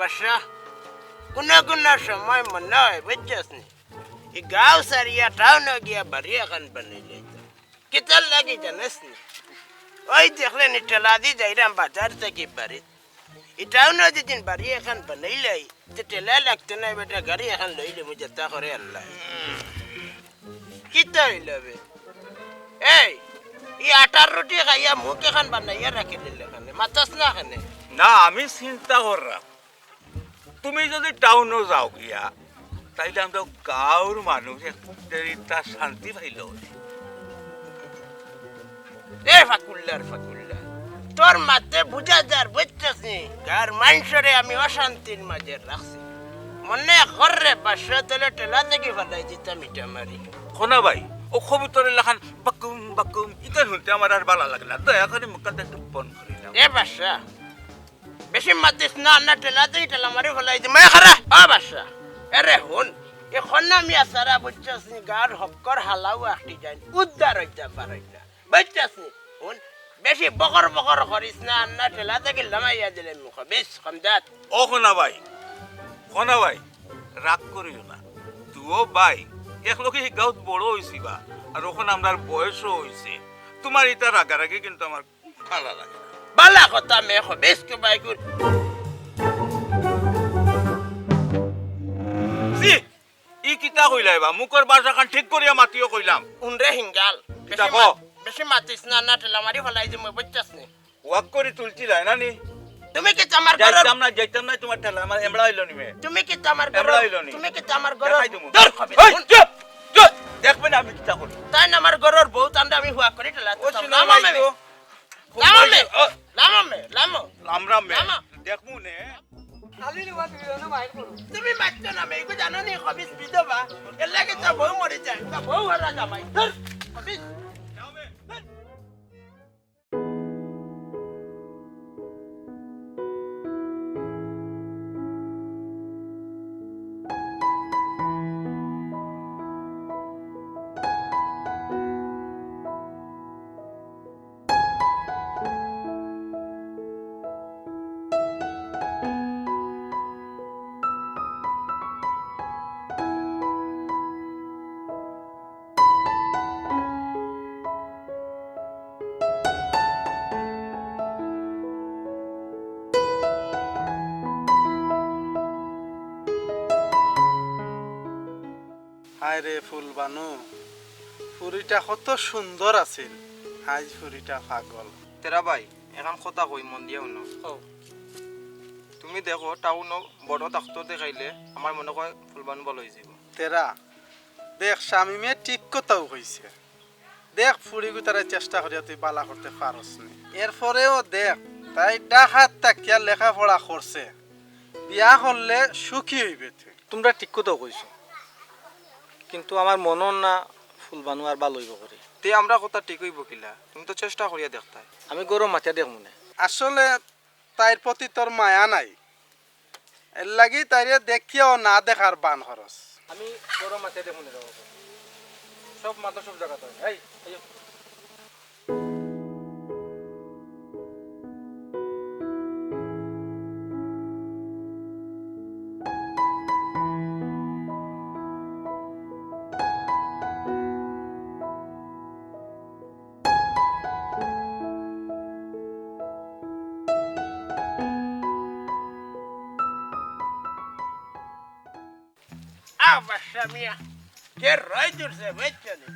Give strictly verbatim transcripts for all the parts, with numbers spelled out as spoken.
বাদশা, কুনু কুনু সময় মনো অয়, বুঝছস নি, ই গাঁও ছাড়িয়া টাউনো গিয়া বাড়ি এখান বানাইলে অইতো। কিতার লাগি জানোস নি? ওই দেখলে নি ঠেলাদি যাইরাম বাজার থাকি বাড়িত। ই টাউনো যেদিন বাড়ি এখান বানাইলাই, তে ঠেলা লাগতো নায় বেটা, গাড়ি এখান লইলে মুই যেতা করে আল্লায়। কিতা অইলো বে? এই, ই আটার রুটি খাইয়া মুখ এখান বানাইয়া রাখি দিলে কেনে? মাতস না কেনে? না, আমি চিন্তা কররাম। তুমি যুদি টাউনো যাও গিয়া, তাইলে আমরা গাঁওর মানুষ এক দেরিতা শান্তি পাইলো। এ ফাকুল্লার ফাকুল্লা, তোর মাতে বুঝা যার, বুঝছস নি? গাঁওর মানষরে আমি অশান্তির মাঝে রাখছি। মনো কর রে বাদশা, তোরে ঠেলা থাকি ফালাই দিতাম ইটা মারি। খনা ভাই, ও কবুতরের লাখান বাকুম বাকুম, ইখান হুনতে আমার আর ভালা লাগে না। দয়া করি মুখখান একটু বন্ধ করি দাও। এ বাদশা, বেশি মাতিস না, না ঠেলা থাকি ঠেলা মারি ফালাই দিমু। এ খারা, ও বাদশা। এরে হুন, এ খনা মিয়া ছাড়া বুঝছস নি, গাঁওর হক্কর হালাও আখটি যায়, উদ্ধার অইতাম পারইন না। বুঝছস নি? হুন, বেশি বকর বকর করিস না, আর না ঠেলা থাকি লামাইয়া দিলে মুখ। বেশ, কম যাত। ও খনা ভাই, খনা ভাই, রাগ করিও না। দুও ভাই এক লগে ই গাঁওত বড় অইছি বা, আর অখন আমরার বয়সও অইছে। তুমার ইতা রাগারাগি কিন্তু আমার ভালা লাগে না। বালা কথা মে কবিস কু ভাই কু। ছি! ই কিতা কইলায় বা? মুখর ভাষাখান ঠিক করিয়া মাতিও কইলাম। হুন রে হিঙ্গাল, কিতা বেশি ক? মা-, বেশি মাতিস না, না ঠেলা মারি ফালাই দিমু, বুঝছস নি? ওয়াক করি তুলছি যায় না নি? তুমি কিতা আমার ঘরর যাইতাম না, যাইতাম না, তুমার ঠেলা আমার এমড়া অইলো নি মে। তুমি কিতা আমার ঘরর এমড়া অইলো নি? তুমি কিতা আমার ঘরর দেখাই দিমু। দূর কবিস, এই, হুন। চুপ, চুপ। দেখবে না আমি কিতা করি। তাইন আমার ঘরর বউ, তানরে আমি ওয়াক করি ঠেলা ও দিতাম। শুনো লামো ভাই মে। তো। লামো মে। ও। লামো মে, লামো। লামরাম মে। লামো। দেখমু নে। খালি রে বাদ দিও না, মাইর করো। তুমি মারছো না, মেয়েকে জানো নি, কবিস বিধবা। এর লাগি তো বউ মরি যায়, তো বউ হারা জামাই। ধর, কবিস। হায় রে ফুলবানু, ফুরিটা কত সুন্দর আছিল, আইজ ফুরিটা পাগল। তেরা ভাই, এখান কথা কই, মন দিয়া হুনো। কও। তুমি দেখো, টাউনো বড় ডাক্তর দেখাইলে আমার মনে হয় ফুলবানু ভালো অইযিবো। তেরা, দেখ, শামিমে ঠিক কথাউ কইছে। দেখ, ফুড়িগুতারে চেষ্টা করিয়া তুই বালা করতে পারস নি। এরপরেও দেখ, তাই ঢাকাত থাকিয়া লেখাপড়া করছে, বিয়া করলে সুখী অইবে তুই। তুমরা ঠিক কথাউ কইছো, কিন্তু আমার মনো অর না ফুলবানু আর বালা অইবো করি। তে আমরার কথা ঠিক অইবো কিলা? তুমি তো চেষ্টা করিয়া দেখতায়। আমি ঘরো মাতিয়া দেখমু নে। আসলে তাইর প্রতি তোর মায়া নাই, এরলাগি তাইরে দেখিয়াও না দেখার বান করস। আমি ঘরো মাতিয়া দেখমু নে রে বাবা। সব মাথা সব জাগাত অয়। এই, এই। আও বাদশা মিয়া, যে রইদ উঠছে বুঝছো নি?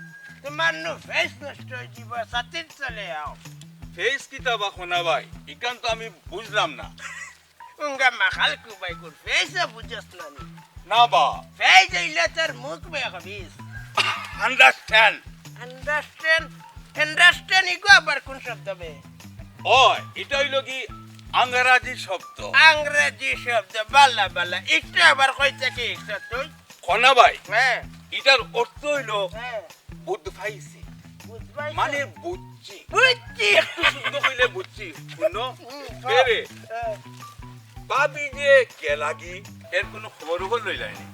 তুমার নু face নষ্ট অইযিবো, ছাতির তলে আও। Face কিতা বা খনা ভাই? ইখান তো আমি বুঝলাম না। উঙ্গা মাখাল কুবাই কুর face বুঝস না নি? না বা। Face অইলে তোর মুখ বে কবিস। Understand। Understand? Understand ইগু আবার কুন শব্দ বে? ও, ইটা অইলো কি আংরাজি শব্দ। আংরাজি শব্দ, বালা, বালা। ইটা আবার কই থাকি শিখছস তুই? খনা ভাই, হ্যাঁ। ইটার অর্থ অইলো হ্যাঁ। বুঝ পাইছি। বুঝ পাইছি? মানে বুঝছি। বুঝছি। একটু শুদ্ধ কইলে বুঝছি। হুনো, হুম, বেরে, হ্যাঁ। ভাবি যে গেলাগি, এর কুনু খবর উবর লইলায় নি?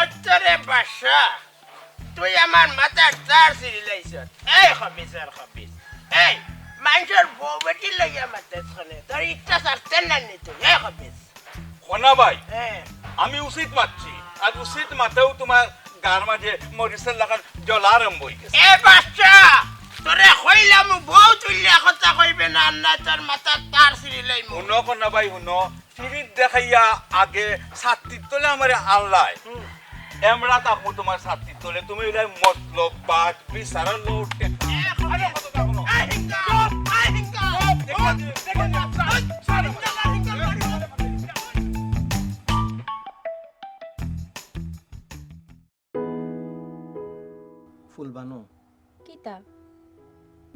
আচ্ছা রে বাদশা, তুই আমার মাথার তার ছিড়িলাইছস। এই খবিস আর খবিস। এই, মানষর বউ বেটি লইয়া মাতস কেনে? তোর ইচ্ছা ছাড়তে না নি তুই। এই খবিস। ও না ভাই, হ্যাঁ। আমি উচিত মাতছি, আর উচিত মাতেও তুমার গার মাঝে মরিচর লাখান জ্বলা আরম্ভ অই গেছে। এ বাচ্চা, তোরে কইলাম বউ তুলিয়া কথা কইবে না, আর না তোর মাথার তার ছিড়িলাইমু। হুনো কনা ভাই, হুনো, ফিরিত দেখাইয়া আগে ছাত্তির তলে আমারে আল্লায়। হুম। এমরা থাকমু তুমার ছাত্তির তলে, তুমি অইলায় মতলব বাদ, বিচারার লোক। এ, আরে, কথা থাকো না। এই হিংসা, এই হিংসা। দেখেন, দেখেন, দেখেন। ফুলবানু। কিতা?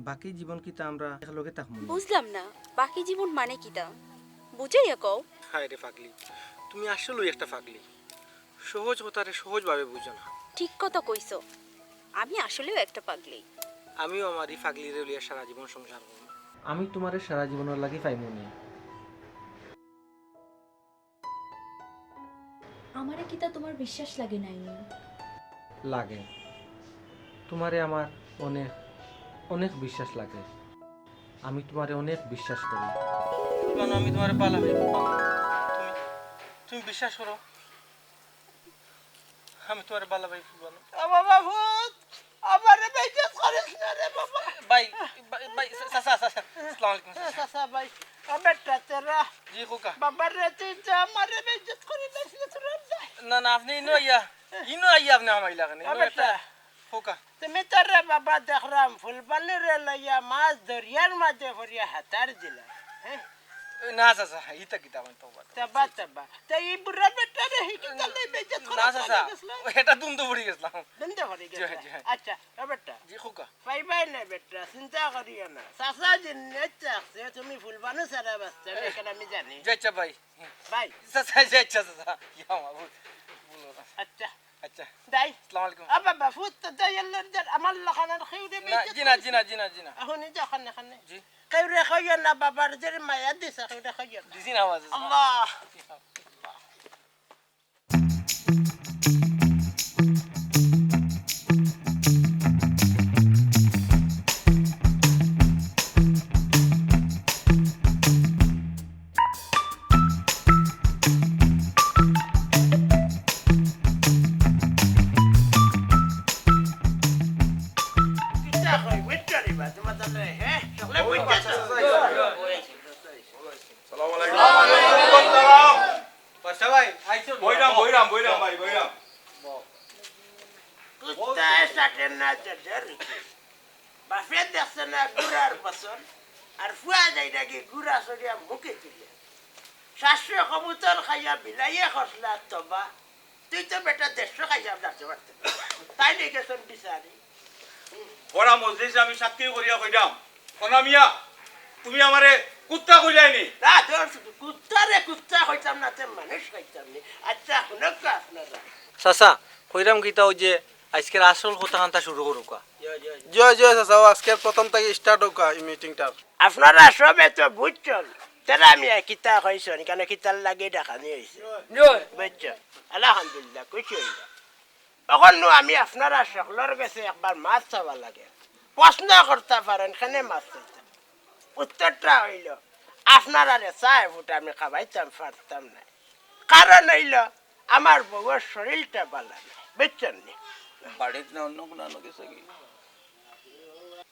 বাকি জীবন কিতা আমরা একলগে থাকমু নি? বুঝলাম না, বাকি জীবন মানে কিতা? বুঝাইয়া কও। হায় রে পাগলি, তুমি আসলেউ একটা পাগলি। সহজ কথারে সহজভাবে বুঝো না। ঠিক কথা কইছো, আমি আসলেউ একটা পাগলি। আমিও আমার ই পাগলিরে লইয়া সারা জীবন সংসার করমু। আমি তুমারে সারা জীবনর লাগি পাইমু নি। আমারে কিতা তুমার বিশ্বাস লাগে নাইনি? লাগে। তুমারে আমার অনেক, অনেক বিশ্বাস লাগে। আমি তুমারে অনেক বিশ্বাস করি। ফুলবানু, আমি তুমারে ভালা পাই। তুমি, তুমি বিশ্বাস করো, আমি তুমারে ভালা পাই, ফুলবানু। ও বাবা, ভূত! আমারে বেইজ্জত করিস না রে বাবা। ভাই, ভাই, ভাই, চাচা, চাচা, আসসালামু আলাইকুম, এ, চাচা। চাচা ভাই, ও বেটা তেরা। জি, খোকা। বাবার রে তুই যা, আমারে বেইজ্জত করি দিস না তোরা যা। না, না, আপনে ইনো আইয়া, ইনো আইয়া আপনে হামাইলা কেনে? ও ইনো বেটা। একটা খোকা। তুমি তো রে বাবা দেখরাম, ফুলবানুরে লইয়া মাছ দরিয়ার মাঝে পড়িয়া হাতার দিলা, হ্যাঁ? এ, না চাচা, ইতা কিতা কইন, তওবা, তওবা। তওবা, তওবা। তে ই বুড়া বেটারে হি কিতা লই বেইজ্জত করা না চাচা, গেছলা? ও, এটা ধুন্দো পড়ি গেছলাম। ধুন্দো পড়ি জি, গেছলা? জি। আচ্ছা, ও বেটা। জি, খোকা। পাইবায় না বেটা, চিন্তা করিও না। চাচা জিন্নাত থাকছে, তুমি ফুলবানু ছাড়া বাঁচতায় না, ইখান আমি জানি। জি, আচ্ছা ভাই। ভাই। চাচা, জি, আচ্ছা, চাচা। ইয়া মাবুদ, বলো না। আচ্ছা। আচ্ছা। দাই। আসসালামু আলাইকুম। আ বাবা, ফুত তো দাই আল্লাহর জান, আমার লাখান আর কেউরে না, বেইজ্জত জি না, করিস জি না, জি না, জি না। এখন এই যে ওখানে, ওখানে। জি। কেউরে কইও না, বাবার যে মায়া দিছে, কেউরে কইও না। জি না, বাবা, জি না। আল্লাহ। কিতা কই, বুঝছো নি বা? তোমার তাহলে, হ্যাঁ? সকলে বুঝছো তো? সালাম আলাইকুম। ওয়ালাইকুম আসসালাম। বাদশা ভাই, আইছো? বইরাম, বইরাম, বইরাম ভাই, বইরাম। কুত্তায় চাটে না চাটে রুটি। বাপে দেখছে না গুড়ার পছন্দ, আর ফুয়া যায় নাকি গুড়া চড়িয়া মুখে তুলে। শাশুড়ি কবুতর খাইয়া বিলাইয়ে খসলা তবা, তুই তো বেটা দেড়শো খাইয়া নাচতে পারতে না। তাই নিয়ে গেছেন বিচারি। ওরা মজলিসে আমি সাক্ষী করিয়া কইরাম, "কনা মিয়া, তুমি আমারে কুত্তা কইলায় নি?" না, তোর শুধু কুত্তা রে কুত্তা কইতাম না, তে মানুষ কইতাম নি। আচ্ছা, হুনউক্কা আপনারা। চাচা, কইরাম কিতা, ওই যে আইজকের আসল কথাখানতা শুরু করউক্কা। জয়, জয় চাচা, ও আইজকের প্রথম থাকি start অউক্কা ই meeting-টা। আপনারা সবে তো বুঝছন, তেরা মিয়া কিতা কইছন, কেনে কিতার লাগি ডাকানি অইছে। জয়। বুঝছন? আলহামদুলিল্লাহ, খুশি অইলাম। অখন নু আমি আপনারা সকলর গেছে একবার মাফ চাওয়া লাগে। প্রশ্ন করতা পারেন, কেনে মাফ চাইতাম? উত্তরটা অইলো, আপনারারে চায় ফুটা আমি খাবাইতাম পারতাম নায়। কারণ অইলো, আমার বউর শরীরটা ভালা নায়, বুঝছন নি? বাড়িত না অন্য কুনানো গেছে কি?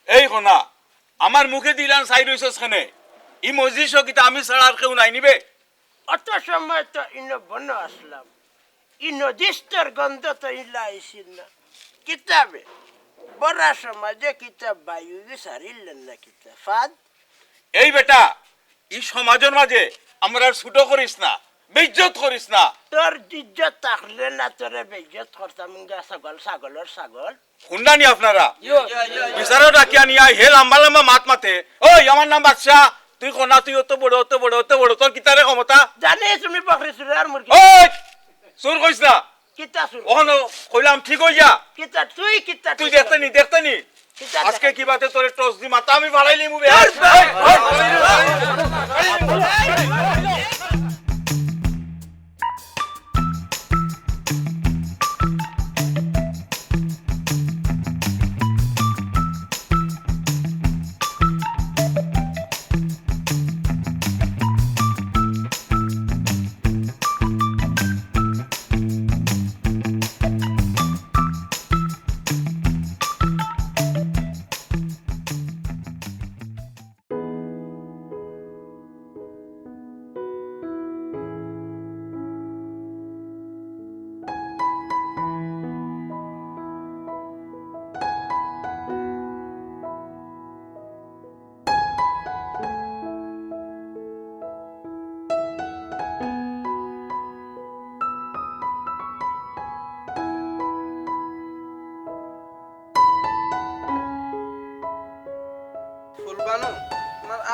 এই কনা, আমার মুখে দিলান চাই রইছস কেনে? ই মজলিসো কিতা আমি ছাড়া আর কেউ নাই নি বে? অত সময় তো ইনো বনো আসলাম, ই নজিস্তর গন্ধ তো ইলা আইছিল না। কিতা বে, বড়া সমাজে কিতা বায়ু সারিলেন না কিতা? ফাদ? এই বেটা, ই সমাজর মাঝে আমরার ছোট করিস না, বেইজ্জত করিস না। তোর ইজ্জত থাকলে না তোরে বেইজ্জত করতাম, ইঙ্গা ছাগল, ছাগলর ছাগল। হুনরা নি আপনারা? ইয়ো, ইয়ো, ইয়ো, ইয়ো। বিচারো ডাকিয়া নিয়া হে লম্বা লম্বা মাত মাতে। ওই, আমার নাম বাদশা, তুই কনা, তুই অত বড়, অত বড়, অত বড়, তোর কিতারে ক্ষমতা? জানি তুমি বকরি চুরের মুরগি। ওই, চুর কইস না। কিতা চুর? অখন কইলাম ঠিক অইয়া। কিতা তুই, কিতা তুই ঠিক দেখতে নি, দেখতে নি। কিতা আজকে দেখা? কি বাতে তোরে টস দি মাথা আমি ফাড়াইলিমু বে। এই, এই, এই, এই।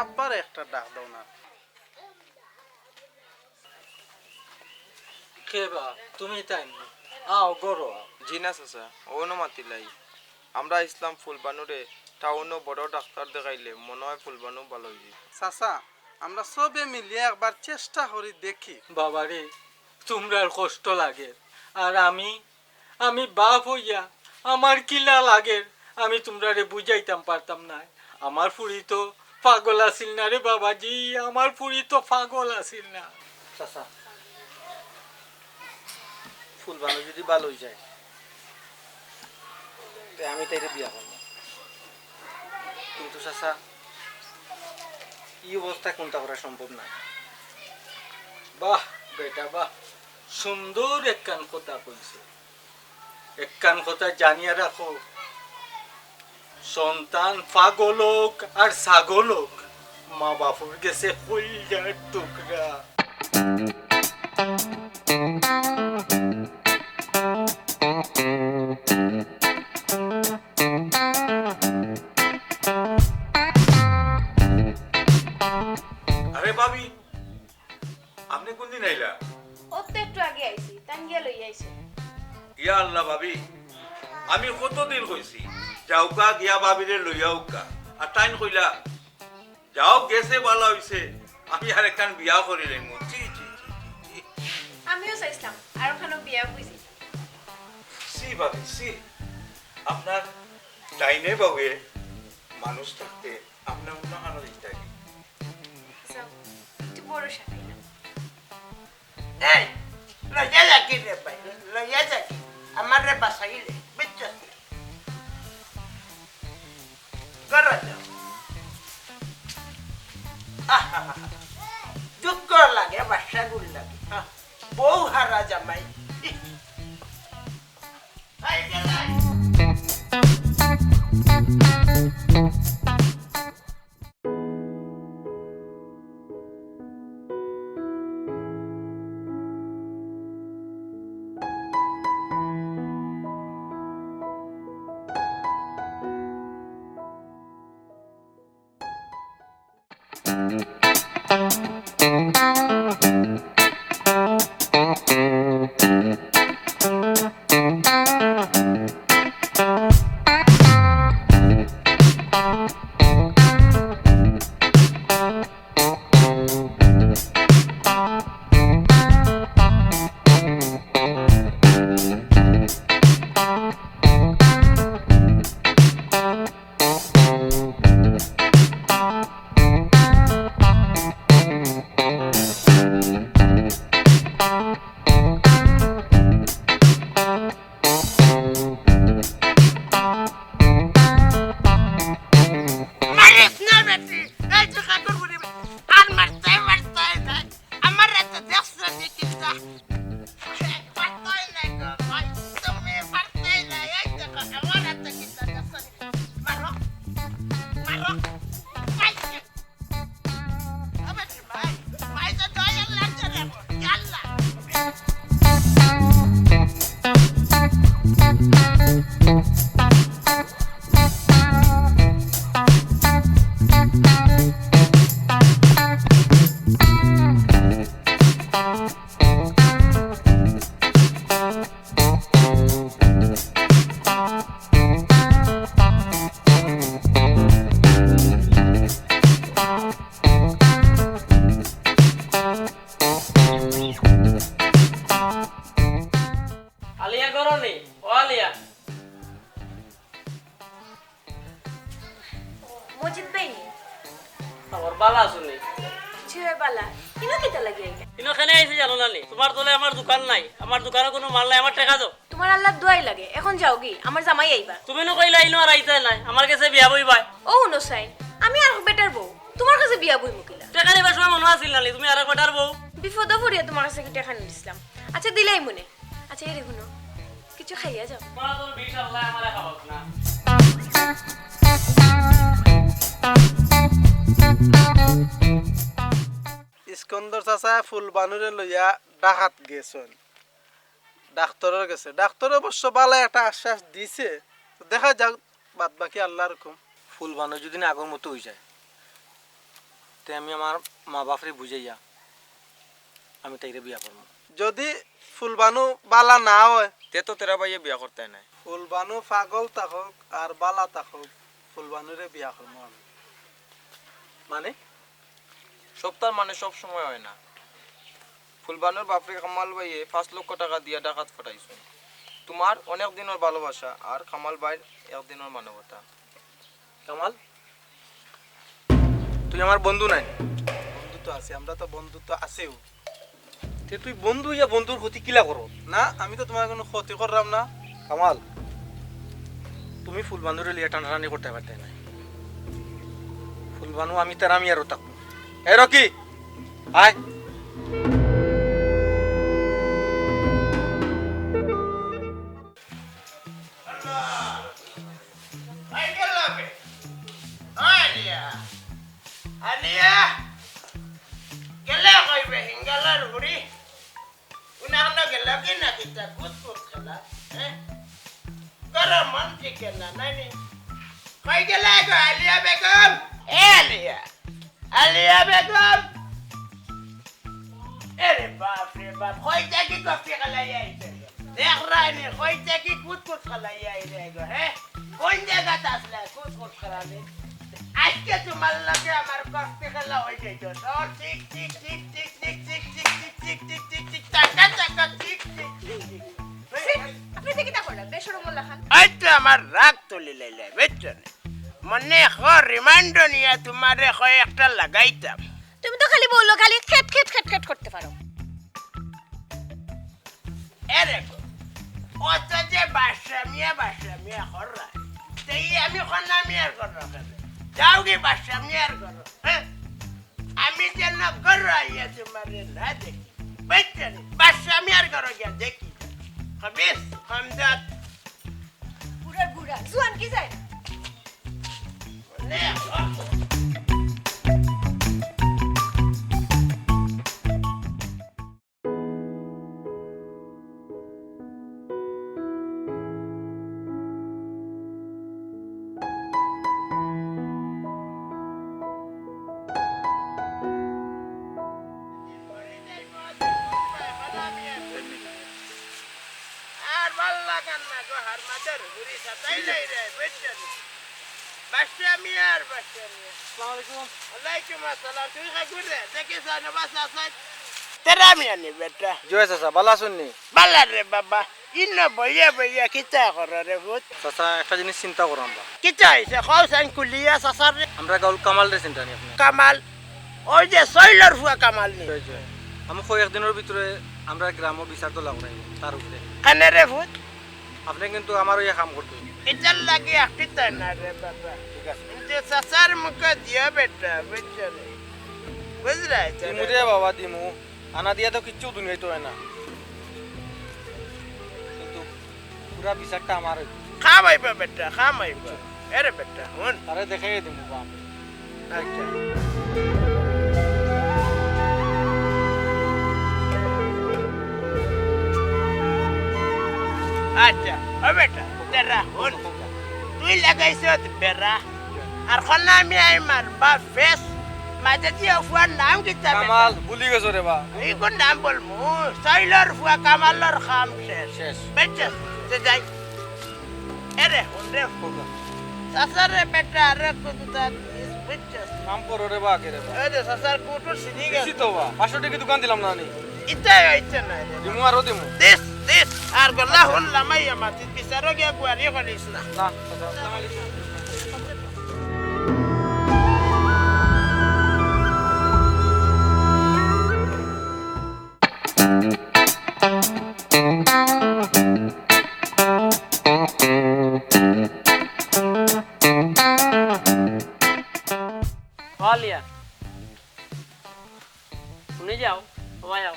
আব্বারে একটা ডাক দেও না। কে বা, তুমি তাইন নি? আও, ঘরো আও। জি না চাচা, অনো মাতিলাই। আমরা ইসলাম ফুলবানুরে টাউনো বড় ডাক্তার দেখাইলে মনে হয় ফুলবানু ভালা অইযিবো। চাচা, আমরা সবে মিলিয়া একবার চেষ্টা করি দেখি। বাবারে, তুমরার কষ্ট লাগের, আর আমি আমি বাপ অইয়া আমার কিলা লাগের, আমি তুমরারে বুঝাইতাম পারতাম নায়। আমার ফুড়ি তো পাগল আছিল না রে বাবাজি, আমার ফুড়ি তো পাগল আছিল না। চাচা, ফুলবানু যদি ভালা অইযায়, তে আমি তাইরে বিয়া করমু। কিন্তু চাচা, ই অবস্থায় কুন্তা করা সম্ভব নায়। বাহ বেটা বাহ, সুন্দর একখান কথা কইছো। একখান কথা জানিয়া রাখো, সন্তান পাগল অউক আর ছাগল অউক, মা বাপর গেছে কইলজার টুকরা। আরে ভাবি, আপনে কুনদিন আইলা? অউ তো একটু আগে আইছি, তাইন গিয়া লইয়া আইছে। ইয়া আল্লাহ ভাবি, আমি কতদিন কইছি, যাউক্কা গিয়া ভাবিরে লইয়া আউক্কা। আর তাইন কইলা, যাউক গেছে ভালা অইছে, আমি আরেকখান বিয়া করিলাইমু। ছি, ছি, ছি, ছি, ছি। আমিও চাইছলাম আরোখানো বিয়া অইযিতা। ছি ভাবি, ছি। আপনার ডাইনে বাউয়ে মানুষ থাকতে আপনে অন্য কানো দিতা নি? যাও, একটু বড় সাজাইলাম। এই, লইয়া যাকি রে ভাই, লইয়া যাকি। আমারে বাঁচাইলে, বুঝছস? ঘরো যাও। আহা, দুঃখ লাগে, বাচ্চাগুর লাগে। হ্যাঁ, বউ হারা জামাই। মারিস না বেটি, এই যে কাকুর বুড়ি, আর মারতে মারতে নাই। আমার রাতে দেখছো নি কিতা? পারতাই নাই গো, ভাই, তুমি পারতাই নাই। এই দেখো, আমার রাতে কিতা দেখছো নি? মারো, মারো, মারো। আলিয়া ঘরো নি? ও আলিয়া। মজিদ ভাই নি? খবর ভালা আছো নি? জি অয় ভালা। ইনো কিতা লাগি আইলা? ইনো কেনে আইছি জানো না নি? তুমার তলে আমার দোকান নাই, আমার দোকানো কুনু মাল নাই, আমার টেকা দেও। তুমার আল্লার দোয়াই লাগে, এখন যাওগি, আমার জামাই আইবা। তুমি নু কইলা ইনো আর আইতায় নায়, আমার গেছে বিয়া বইবায়। ও হুনো চাইন, আমি আর বেটার বউ, তুমার গেছে বিয়া বইমু কিলা? টেকা নিবার সময় মনো আছিল না নি, তুমি আরেক বেটার বউ। বিপদো পড়িয়া তুমার গেছে কি টেকা নিছিলাম? আচ্ছা, দিলাইমুনে। আচ্ছা, এরে হুনো, কিছু খাইয়া যাও। মা, তোর বিষ আল্লায় আমারে খাওয়াক না। ইস্কন্দর চাচা ফুলবানুরে লইয়া ঢাকাত গেছইন। ডাক্তরর গেছে। ডাক্তরে অবশ্য ভালা একটা আশ্বাস দিছে। তো দেখা যাউক, বাদ বাকি আল্লার হুকুম। ফুলবানু যদি না আগর মতো অইযায়, তে আমি আমার মা বাপরে বুঝাইয়া আমি তাইরে বিয়া করমু। যদি ফুলবানু বালা না অয়, তে তো তেরা ভাইয়ে বিয়া করতায় নায়। ফুলবানু পাগল থাকউক আর বালা থাকউক, ফুলবানুরে বিয়া করমু আমি। মানে? সবতার মানে সব সময় অয় না। ফুলবানুর বাপরে কামাল ভাইয়ে পাঁচ লক্ষ টেকা দিয়া ঢাকাত পাঠাইছইন। তুমার অনেক দিনর ভালোবাসা আর কামাল ভাইর এক দিনর মানবতা। কামাল, তুই আমার বন্ধু নায়? বন্ধু তো আছি, আমরা তো বন্ধু তো আছিউ। তে তুই বন্ধু অইয়া বন্ধুর ক্ষতি কিলা করো? না, আমি তো তুমার কুনু ক্ষতি কররাম না। কামাল, তুমি ফুলবানুরে লইয়া টানাটানি করতায় পারতায় নায়। ফুলবানু আমি তেরা মিয়ারও থাকমু। এ রকি, আয়। আলিয়া, গেলে কইবে হিঙ্গালার বুড়ি। উনাহানো গেল কি না কিতা কুতকুত খেলা, হ্যাঁ? গরম মন টিকে না, নাই নি? কই গেলে গো আলিয়া বেগম? এ আলিয়া, আলিয়া বেগম। এরে বাপ রে বাপ, কই থাকি কফি খালাই আইছে? দেখরায় নি, কই থাকি কুতকুত খালাই আইছে গো, হ্যাঁ? কোন জাগাত আসলে কুতকুত খালানি? আজকে তুমার লগে আমার কফি খালা অই যাইতো। তোর ঠিক, ঠিক, ঠিক, টাকা, টাকা, ঠিক, ঠিক, ঠিক, ঠিক। ছি, আপনি এটা কিতা করলেন? বেশরম মোল্লা খান। এই তো আমার রাগ তুলি লাইলে, বুঝছো নি? মনে হয় রিমান্ড নিয়া তুমারে কয়েকটা লাগাইতাম। তুমি তো খালি বলো, খালি খেট খেট খেট খেট করতে পারো। এরে গো, অত যে বাদশা মিয়া, বাদশা মিয়া কররা, তেই আমি কন্যা মিয়ার ঘর রাখে। যাওগি বাদশা মিয়ার ঘর, হ্যাঁ? আমি যেন ঘর আইয়া তুমারে না দেখি, বুঝছো নি? বাদশা মিয়ার ঘর গিয়া দেখি। খবিস, হামজাদ। বুড়ার বুড়া, জুয়ান কি যায় না? আর ভালা লাগে না গো, হার মাদার হুরি সাতাই নাই রে, বুঝছো নি? বাদশা মিয়া আর বাদশা মিয়া। আসসালামু আলাইকুম। ওয়ালাইকুম আসসালাম। তুই খা ঘুরে, দেখি সানো বাস আসাই। তেরা মিয়া নি বেটা। জি অয় চাচা, ভালা আছইন নি? ভালা রে বাবা। ইনো বইয়া বইয়া কিতা করো রে পুত? চাচা, একটা জিনিস চিন্তা করো আমরা। কিতা অইছে? কও চাইন খুলিয়া চাচারে। আমরা গাউল কামালরে চিনতা নি আপনে? কামাল? ওই যে সইলর ফুয়া কামাল নি? জি, জি। আমি কয়েক দিনর ভিতরে আমরা গ্রামো বিচার তো লাগাই তার উপরে। কেনে রে পুত? আপনে কিন্তু আমার অইয়া কাম করতে অইবো। ইটার লাগি আকিতা না রে বাবা। ঠিক আছে। কিন্তু চাচার মুখে দিও বেটা, বুঝছো নি? বুঝরায় তো? দিমু রে বাবা, দিমু। আনা দিয়া তো কিচ্ছু দুনিয়াইত অয় না। কিন্তু পুরা বিচারটা আমার অইবো। কাম অইবো বেটা, কাম অইবো। এরে বেটা, হুন। তারে দেখাইয়া দিমু বাপ। আচ্ছা। আচ্ছা, ও বেটা, তেরা হুন। তুই লাগাইছত বেড়া। আর কন্যা মিয়ায় মারবা ফেস। মাঝে দিয়া ফুয়ার নাম কিতা বেটা? কামাল, ভুলি গেছো রে বা। ই কোন নাম বলমু? সইলর ফুয়া কামালর কাম শেষ। শেষ। বুঝছস? তে যাই। এরে, হুন রে। চাচা রে বেটা, আরে কুন্তা দিস, বুঝছস? কাম করো রে বা, আগে রে বা। এই যে চাচার কুটুর সিনি গেল। দিছি তো বা, পাঁচশো টেকা দোকান দিলাম না নি? ইতা অইছে না রে। দিমু আরো দিমু। This, this. আর গলা হুন লামাই আমার, তুই বিচারো গিয়া গুয়ারি করিস না। না, চাচা, আসসালামু আলাইকুম। ও আলিয়া, হুনি যাও, ও আও।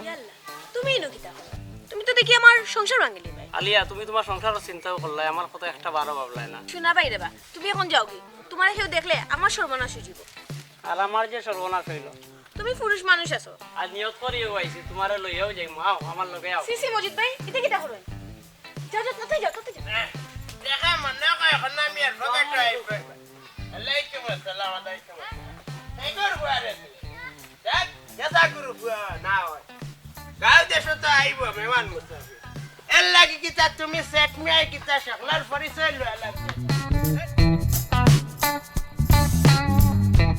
ইয়াল্লা, তুমি ইনো কিতা করো? তুমি তো দেখি আমার সংসার ভাঙিলিবায়। আলিয়া, তুমি তুমার সংসারর চিন্তাও করলায়, আমার কথা একটা বারও ভাবলায় না। হুনো বাইরে বা, তুমি অখন যাওগি, তুমারে কেউ দেখলে আমার সর্বনাশ অইযিবো। আর আমার যে সর্বনাশ অইলো, তুমি পুরুষ মানুষ আছো। আর নিয়ত করিও আইছি, তুমারে লইয়াউ যাইমু, আও, আমার লগে আও। সি, সি, মজিদ ভাই, ইতা কিতা করইন? যাও, যাও, তাতে যাও, তাতে যাও। দেখা মনে কয় এখন আমি আর ফোন একটা আইব। আলাইকুম আসসালাম, আলাইকুম আসসালাম। এই করবো আরে তুই। দেখ, গেছা গুরু বুয়া না হয়। গাঁও দেশো তো আইব মেহমান মুসাফির। এর লাগি কিতা তুমি শেখ মিয়ায় কিতা শাকলার পরিচয় লওয়া লাগবে?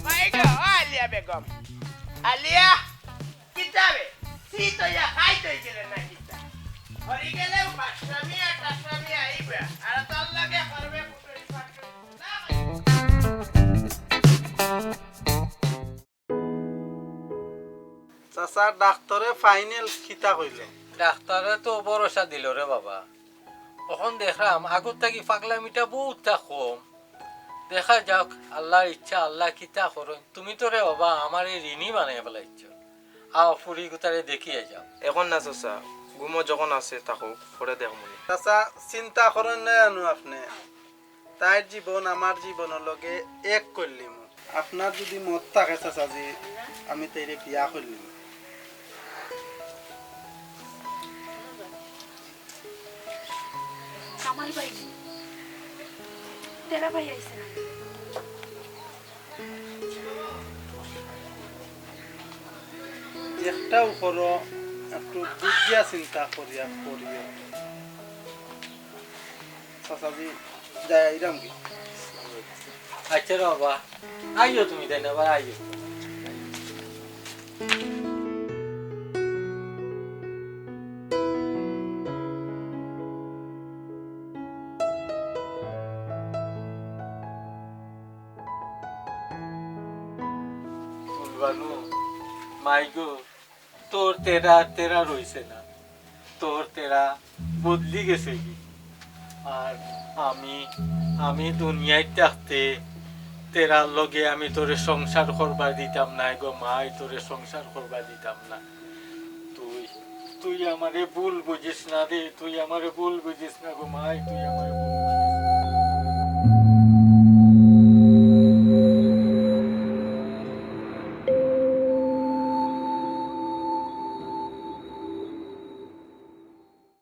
ভাই গো, ও আলিয়া বেগম। আলিয়া, কিতা বে? সি তো ইয়া খাই তো গেলে না কিতা? হরি গেলেও পাঁচটা মিয়া, টাসটা মিয়া আইবা। আর তার লগে করবে ফুটুরি ফাটুরি। না। চাচা, ডাক্তরে ফাইনাল কিতা কইলো? ডাক্তরে তো ভরসা দিলো রে বাবা। অখন দেখরাম আগর থাকি পাগলামিটা বউতটা কম। দেখা যাউক, আল্লার ইচ্ছা, আল্লা কিতা করইন। তুমি তো রে বাবা আমারে ঋণী বানাইয়া ফালাইছো। আও, ফুড়ি গুতারে দেখিয়া যাও। অখন না চাচা, ঘুমো যখন আছে থাকউক, পরে দেখমুনে। চাচা, চিন্তা করইন না জানো আপনে। তাইর জীবন আমার জীবনর লগে এক করিলিমু। আপনার যুদি মত থাকে চাচাজি, আমি তাইরে বিয়া করিলিমু। কামাল ভাই, তেরা ভাই আইছে না? একটাউ করো, একটু বুঝিয়া চিন্তা করিয়া করিও। চাচাজি, যাই আইরাম কি? আচ্ছা রে বাবা, আইও তুমি তাই না, আবার আইও। ফুলবানু, মাই গো, তোর তেরা আর তেরা রইছে না, তোর তেরা বদলি গেছে গি। আর আমি, আমি দুনিয়াত থাকতে তেরার লগে আমি তোরে সংসার করবার দিতাম না গো মাই, তোরে সংসার করবার দিতাম না। তুই, তুই আমারে ভুল বুঝিস না রে, তুই আমারে ভুল বুঝিস না গো মাই, তুই আমারে ভুল